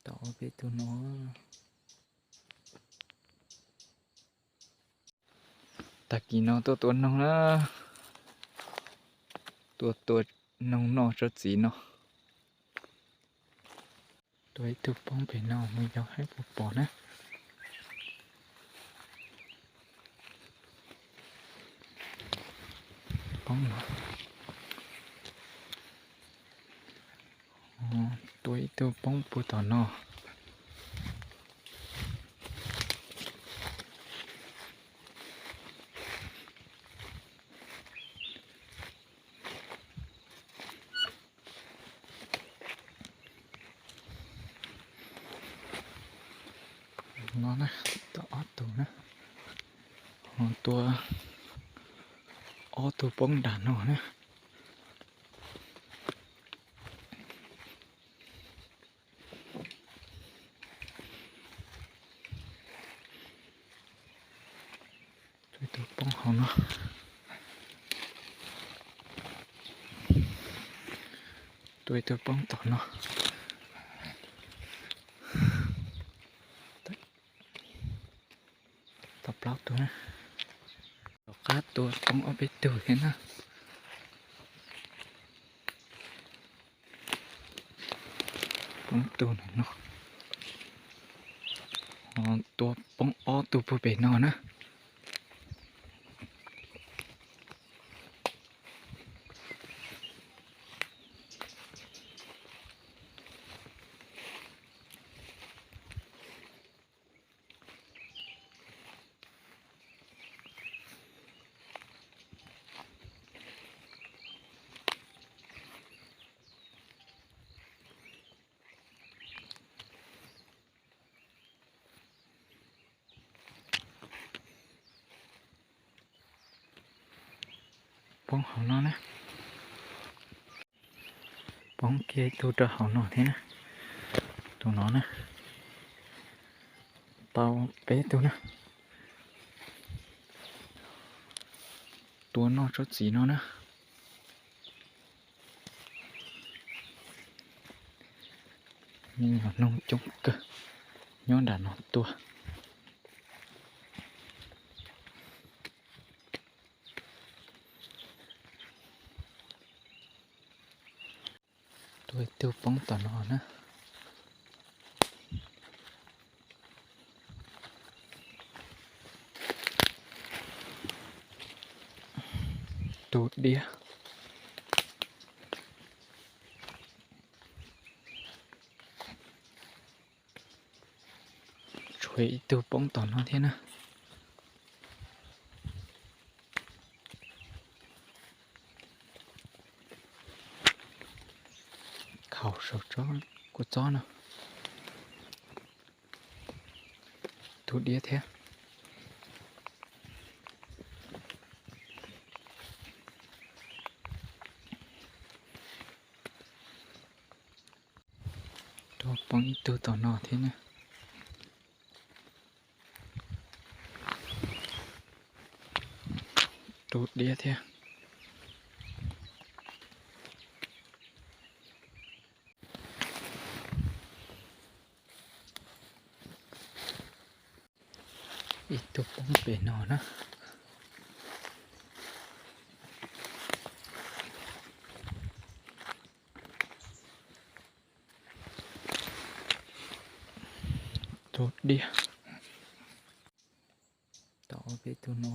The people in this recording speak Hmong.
Tau ob peb tug no. Tag kis no tuaj tua noog na, tuaj tua noog noj tsob txiv no. Tua ib tug poob pem no mus yog haib puas pom na. Poob no. Tua ib tug poob puag tom no. No na, tau ob tug na. Ho tua ob tug poob nram no na. Tua ib tug poob hauv no. Tua ib tug poob tom no. Tau plaub tug na. Tom qab tua poob ob peb tug thiab na. Poob tug no. Tua poob ob tug puag pem no na. Poob hauv no na. Poob kiag ib tug rau hauv no thiab na. Tus no na. Tau peb tug na. Tua noj tsob txiv no na. Me nyuam noog coob kawg nyob nram no tua. Tua ib tug poob tom no na. Tus diab. Tshuav ib tug poob tom no thiab na. Khaus saum tsob kua txob no. Tus diab thiab. Tua poob ib tug tom no thiab na. Tus diab thiab. Ib tug poob pem no na. Tus diab. Tau ob peb tug no.